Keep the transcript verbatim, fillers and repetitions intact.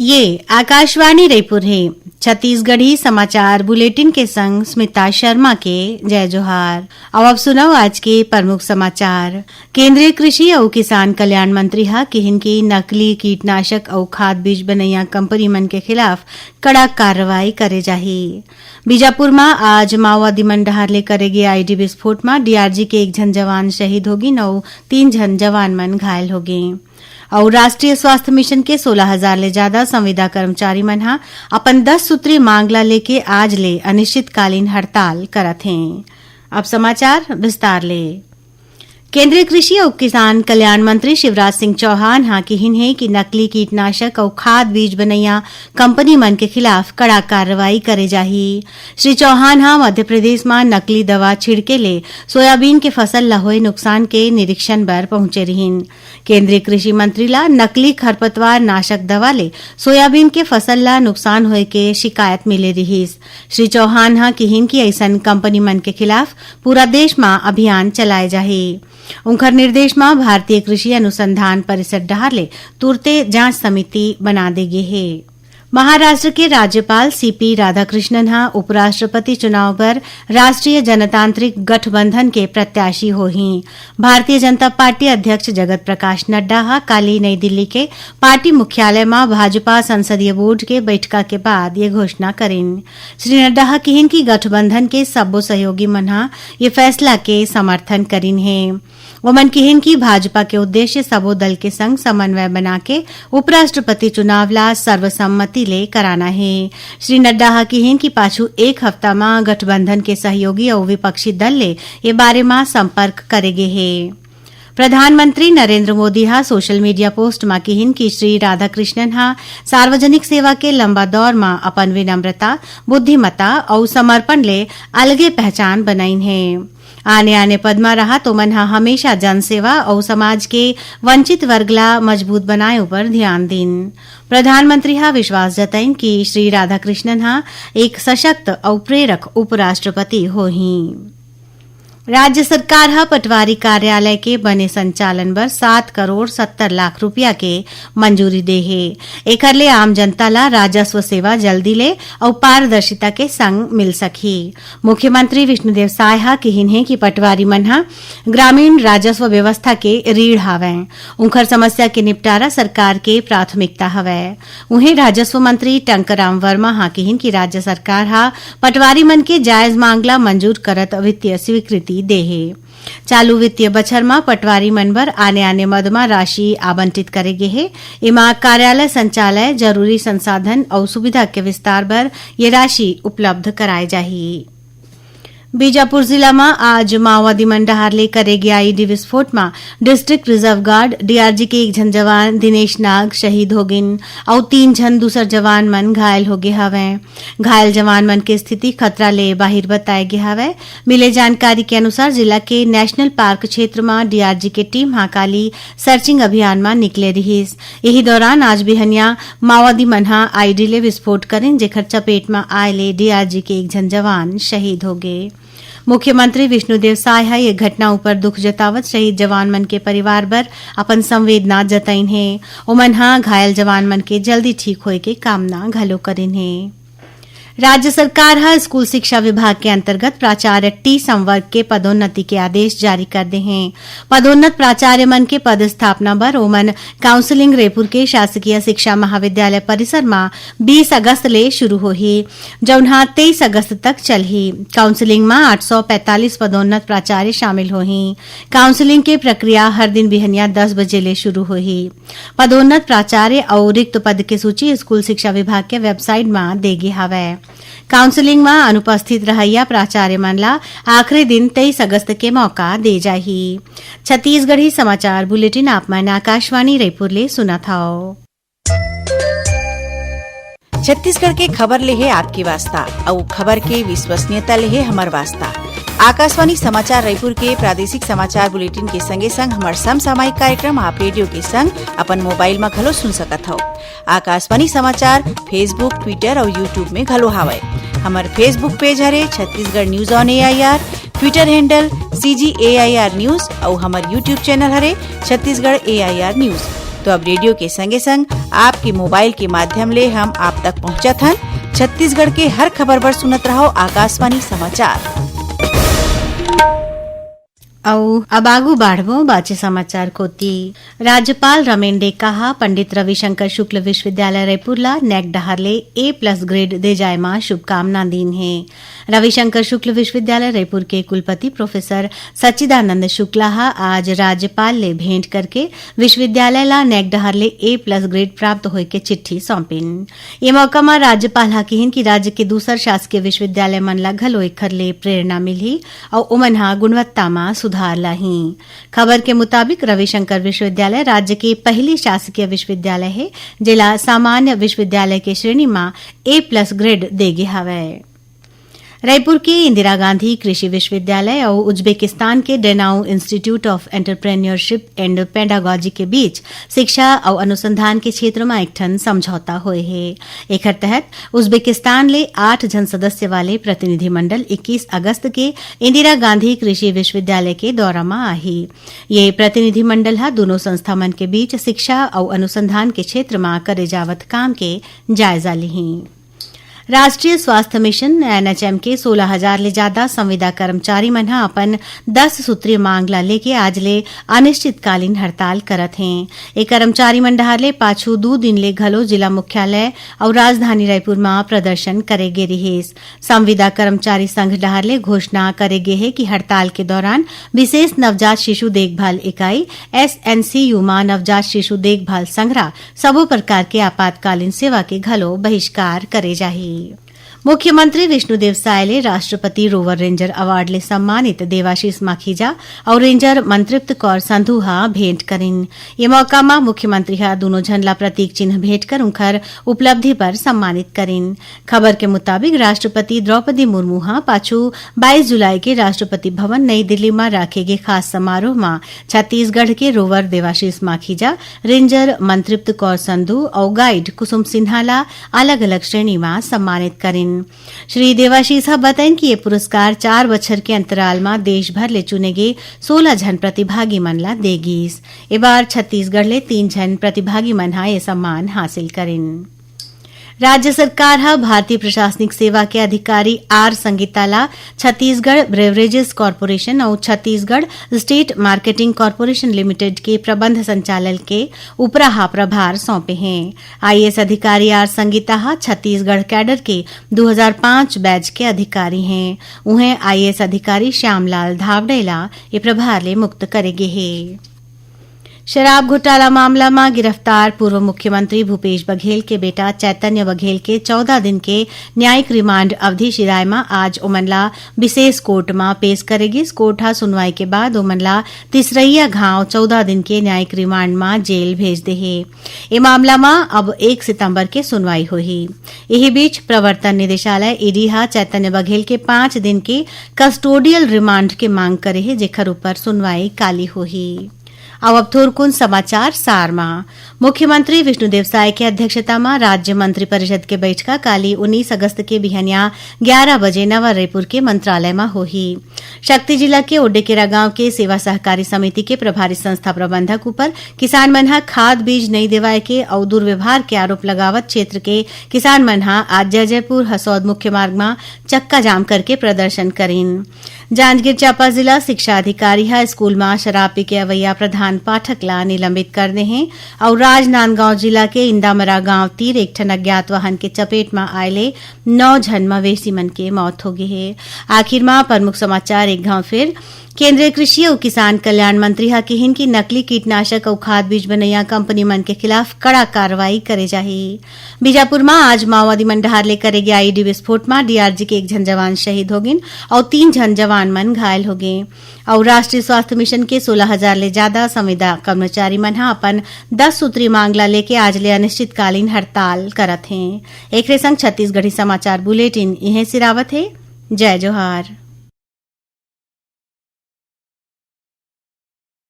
ये आकाशवाणी रईपुर हे। छत्तीसगढ़ी समाचार बुलेटिन के संग स्मिता शर्मा के जय जोहार। अब आप सुनव आज के प्रमुख समाचार। केंद्रीय कृषि अउ किसान कल्याण मंत्री ह किहिन कि नकली कीटनाशक अउ खाद बीज बनैया कंपनी मन के खिलाफ कड़ा कार्रवाई करे जाही। बीजापुर म आज माओवादी मन डहार ले करे गे आईडी विस्फोट म डीआरजी के एक झन जवान शहीद होगिन अउ तीन झन जवान मन घायल होगे। अउ राष्ट्रीय स्वास्थ्य मिशन के सोलह हजार ले जादा संविदा कर्मचारी मन ह अपन दस सूत्री मांग ला लेके आज ले अनिश्चितकालीन हड़ताल करत हें। अब समाचार विस्तार ले। केंद्रीय कृषि अउ किसान कल्याण मंत्री शिवराज सिंह चौहान ह किहिन हे कि नकली कीटनाशक अउ खाद बीज बनैया कंपनी मन के खिलाफ कड़ा कार्रवाई करे जाही। श्री चौहान ह मध्य प्रदेश म नकली दवा छिड़के ले सोयाबीन के फसल ल होए नुकसान के निरीक्षण बर पहुंचे रिहिन। केंद्रीय कृषि मंत्री ला नकली खरपतवार नाशक दवा ले सोयाबीन के फसल ला नुकसान होए के शिकायत मिले रिहिस। श्री चौहान ह किहिन कि अइसन कंपनी मन के खिलाफ पूरा देश म अभियान चलाए जाही। उंखर निर्देश म भारतीय कृषि अनुसंधान परिषद डहार ले तुरते जांच समिति बना दे गे हे। महाराष्ट्र के राज्यपाल सीपी राधाकृष्णन ह उपराष्ट्रपति चुनाव बर राष्ट्रीय जनतांत्रिक गठबंधन के प्रत्याशी होही। भारतीय जनता पार्टी अध्यक्ष जगत प्रकाश नड्डा ह काली नई दिल्ली के पार्टी मुख्यालय म भाजपा संसदीय बोर्ड के बैठका के बाद ये घोषणा करिन। श्री नड्डा ह किहिन कि गठबंधन के सब्बो सहयोगी मन ह ये फैसला के समर्थन करिन हे। ओमन किहिन कि भाजपा के उद्देश्य सबो दल के संग समन्वय बना के उपराष्ट्रपति चुनाव ला सर्वसम्मति ले कराना हे। श्री नड्डा ह किहिन कि पाछू एक हफ्ता म गठबंधन के सहयोगी अउ विपक्षी दल ले ये बारे म संपर्क करे गे हे। प्रधानमंत्री नरेंद्र मोदी ह सोशल मीडिया पोस्ट म किहिन कि श्री राधाकृष्णन ह सार्वजनिक सेवा के लंबा दौर म अपन विनम्रता, बुद्धिमत्ता अउ समर्पण ले अलगे पहचान बनाइन हे। आने-आने पद म रहत ओमन ह हमेशा जनसेवा अउ समाज के वंचित वर्ग ला मजबूत बनाए उपर ध्यान दीन। प्रधानमंत्री ह विश्वास जतइन कि श्री राधाकृष्णन ह एक सशक्त अउ प्रेरक उपराष्ट्रपति होही। राज्य सरकार ह पटवारी कार्यालय के बने संचालन बर सात करोड़ सत्तर लाख रुपया के मंजूरी दे हे। एखर ले आम जनता ला राजस्व सेवा जल्दी ले अउ पारदर्शिता के संग मिल सकही। मुख्यमंत्री विष्णुदेव साय ह किहिन हे कि पटवारी मन ह ग्रामीण राजस्व व्यवस्था के रीढ़ हावय। उंखर समस्या के निपटारा सरकार के प्राथमिकता हवय। उहें, राजस्व मंत्री टंकराम वर्मा ह किहिन कि राज्य सरकार ह पटवारी मन के जायज मांग ला मंजूर करत वित्तीय स्वीकृति दे हे। चालू वित्तीय बछर म पटवारी मन बर आने-आने मद म राशि आवंटित करे गे हे। एमा कार्यालय संचालय, जरूरी संसाधन अउ सुविधा के विस्तार बर ये राशि उपलब्ध कराए जाही। बीजापुर जिला म आज माओवादी मन डहार ले करे गे आईडी विस्फोट म डिस्ट्रिक्ट रिजर्व गार्ड, डीआरजी, के एक झन जवान दिनेश नाग शहीद हो गिन अउ तीन झन दूसर जवान मन घायल हो गे हवंय। घायल जवान मन के स्थिति खतरा ले बाहिर बताए गे हवय। मिले जानकारी के अनुसार, जिला के नेशनल पार्क क्षेत्र म डीआरजी के टीम ह काली सर्चिंग अभियान म निकले रिहिस। इही दौरान आज बिहनिया माओवादी मन ह आईडी ले विस्फोट करिन, जेखर चपेट म आए ले डीआरजी के एक झन जवान शहीद हो गे। मुख्यमंत्री विष्णुदेव साय ह ये घटना उपर दुख जतावत शहीद जवान मन के परिवार बर अपन संवेदना जतइन हे। ओमन ह घायल जवान मन के जल्दी ठीक होए के कामना घलो करिन हे। राज्य सरकार ह स्कूल शिक्षा विभाग के अंतर्गत प्राचार्य टी संवर्ग के पदोन्नति के आदेश जारी कर दे हे। पदोन्नत प्राचार्य मन के पदस्थापना बर ओमन काउंसलिंग रईपुर के शासकीय शिक्षा महाविद्यालय परिसर म बीस अगस्त ले शुरू होही, जउन ह तेईस अगस्त तक चलही। काउंसलिंग म आठ सौ पैंतालीस पदोन्नत प्राचार्य शामिल होही। काउंसलिंग के प्रक्रिया हर दिन बिहनिया दस बजे ले शुरू होही। पदोन्नत प्राचार्य अउ रिक्त पद के सूची स्कूल शिक्षा विभाग के वेबसाइट म दे गे हवय। काउंसलिंग म अनुपस्थित रहइया प्राचार्य मन ला आखिरी दिन तेईस अगस्त के मौका दे जाही। छत्तीसगढ़ी समाचार बुलेटिन आप मन आकाशवाणी रईपुर ले सुनत हव। छत्तीसगढ़ के खबर ले हे आपके वास्ता, अउ खबर के विश्वसनीयता ले हे हमर वास्ता। आकाशवाणी समाचार रईपुर के प्रादेशिक समाचार बुलेटिन के संगे संग हमर समसामयिक कार्यक्रम आप रेडियो के संग अपन मोबाइल म घलो सुन सकत हव। आकाशवाणी समाचार Facebook, Twitter अउ YouTube में घलो हावय। हमर Facebook पेज हरे Chhattisgarh news on AIR, Twitter handle CG AIR news अउ हमर YouTube चैनल हरे छत्तीसगढ़ एआईआर न्यूज। तो अब रेडियो के संगे संग आपके मोबाइल के माध्यम ले हम आप तक पहुंचत हन। छत्तीसगढ़ के हर खबर बर सुनत रहो आकाशवाणी समाचार। अउ अब आगू बाढ़बो बाचे समाचार कोती। राज्यपाल रमेन डेका ह पंडित रविशंकर शुक्ल विश्वविद्यालय रायपुर ला नैक डहार ले ए प्लस ग्रेड दे जाय म शुभकामना दीन हे। रविशंकर शुक्ल विश्वविद्यालय रायपुर के कुलपति प्रोफेसर सच्चिदानंद शुक्ला ह आज राज्यपाल ले भेंट करके विश्वविद्यालय ला नैक डहार ले ए प्लस ग्रेड प्राप्त होय के चिट्ठी सौंपिन। ये मौका म राज्यपाल ह किहिन कि राज्य के दूसर शासकीय विश्वविद्यालय मन ला घलो एखर ले प्रेरणा मिलही अउ ओमन ह गुणवत्ता म सुधार लाही। खबर के मुताबिक रविशंकर विश्वविद्यालय राज्य के पहिली शासकीय विश्वविद्यालय हे, जेला सामान्य विश्वविद्यालय के श्रेणी म ए प्लस ग्रेड दे गे हवय। रायपुर के इंदिरा गांधी कृषि विश्वविद्यालय अउ उज्बेकिस्तान के डेनाउ Institute of Entrepreneurship and Pedagogy के बीच शिक्षा अउ अनुसंधान के क्षेत्र म एक ठन समझौता होए हे। एखर तहत उज्बेकिस्तान ले आठ झन सदस्य वाले प्रतिनिधिमंडल इक्कीस अगस्त के इंदिरा गांधी कृषि विश्वविद्यालय के दौरा म आही। ये प्रतिनिधिमंडल ह दूनों संस्था मन के बीच शिक्षा अउ अनुसंधान के क्षेत्र म करे जावत काम के जायजा लिही। राष्ट्रीय स्वास्थ्य मिशन, एनएचएम, के सोलह हजार ले जादा संविदा कर्मचारी मन ह अपन दस सूत्रीय मांग ला लेके आज ले अनिश्चितकालीन हड़ताल करत हें। ए कर्मचारी मन डहार ले पाछू दू दिन ले घलो जिला मुख्यालय अउ राजधानी रायपुर म प्रदर्शन करे गे रिहिस। संविदा कर्मचारी संघ डहार ले घोषणा करे गे हे कि हड़ताल के दौरान विशेष नवजात शिशु देखभाल इकाई, एसएनसीयू, म नवजात शिशु देखभाल संघरा सबो प्रकार के आपातकालीन सेवा के घलो बहिष्कार करे जाही। मुख्यमंत्री विष्णुदेव साय ले राष्ट्रपति रोवर रेंजर अवार्ड ले सम्मानित देवाशीष माखीजा अउ रेंजर मनतृप्त कौर संधू ह भेंट करिन। ये मौका म मुख्यमंत्री ह दूनों झन ला प्रतीक चिन्ह भेंट कर उंखर उपलब्धि पर सम्मानित करिन। खबर के मुताबिक राष्ट्रपति द्रौपदी मुर्मू ह पाछू बाईस जुलाई के राष्ट्रपति भवन नई दिल्ली म राखे गे खास समारोह म छत्तीसगढ़ के रोवर देवाशीष माखीजा, रेंजर मनतृप्त कौर संधू अउ गाइड कुसुम सिन्हा ला अलग-अलग श्रेणी म सम्मानित करिन। श्री देवाशीष ह बताइन कि ये पुरस्कार चार बछर के अंतराल म देश भर ले चुने गे सोलह झन प्रतिभागी मन ला दे गीस। ए बार छत्तीसगढ़ ले तीन झन प्रतिभागी मन ह ये सम्मान हासिल करिन। राज्य सरकार ह भारतीय प्रशासनिक सेवा के अधिकारी आर संगीता ला छत्तीसगढ़ ब्रेवरेजेस कॉरपोरेशन अउ Chhattisgarh state marketing corporation limited के प्रबंध संचालन के उपरा ह प्रभार सौंपे हें। आईएएस अधिकारी आर संगीता ह छत्तीसगढ़ कैडर के दू हजार पाँच बैच के अधिकारी हें। उहें, आईएएस अधिकारी श्यामलाल धावड़े ला ये प्रभार ले मुक्त करे गे हे। शराब घोटाला मामला म गिरफ्तार पूर्व मुख्यमंत्री भूपेश बघेल के बेटा चैतन्य बघेल के चौदह दिन के न्यायिक रिमांड अवधि सिराय म आज ओमन ला विशेष कोर्ट म पेश करे गिस। कोर्ट ह सुनवाई के बाद ओमन ला तिसरइया घांव चौदह दिन के न्यायिक रिमांड म जेल भेज दे हे। ए मामला म अब एक सितंबर के सुनवाई होही। इही बीच, प्रवर्तन निदेशालय, ईडी, ह चैतन्य बघेल के पांच दिन के कस्टोडियल रिमांड के मांग करे हे, जेखर ऊपर सुनवाई काली होही। अउ अब थोरकुन समाचार सार म। मुख्यमंत्री विष्णुदेव साय के अध्यक्षता म राज्य मंत्रिपरिषद के बइठका काली उन्नीस अगस्त के बिहनिया ग्यारह बजे नवा रायपुर के मंत्रालय म होही। शक्ति जिला के ओडेकेरा गांव के सेवा सहकारी समिति के प्रभारी संस्था प्रबंधक ऊपर किसान मन ह खाद बीज नइ देवाय के अउ दुर्व्यवहार के आरोप लगावत क्षेत्र के किसान मन ह आज जैजैपुर हसौद मुख्य मार्ग म चक्का जाम करके प्रदर्शन करिन। जांजगीर चांपा जिला शिक्षा अधिकारी ह स्कूल म शराब पी के अवैया प्रधान पाठक ला निलंबित कर दे हे अउ राजनांदगांव जिला के इंदामरा गांव तीर एक ठन अज्ञात वाहन के चपेट म आए ले नौ झन मवेशी मन के मौत हो गे हे। आखिर म प्रमुख समाचार एक घांव फिर। केंद्रीय कृषि अउ किसान कल्याण मंत्री ह किहिन कि नकली कीटनाशक अउ खाद बीज बनैया कंपनी मन के खिलाफ कड़ा कार्रवाई करे जाही। बीजापुर म आज माओवादी मन डहार ले करे गे आईईडी विस्फोट म डीआरजी के एक झन जवान शहीद होगिन अउ तीन झन जवान मन घायल होगे। अउ राष्ट्रीय स्वास्थ्य मिशन के सोलह हजार ले जादा संविदा कर्मचारी मन ह अपन दस सूत्री मांग ला लेके आज ले अनिश्चितकालीन हड़ताल करत हें। एकरे संग छत्तीसगढ़ी समाचार बुलेटिन इहें सिरावत हे। जय जोहार।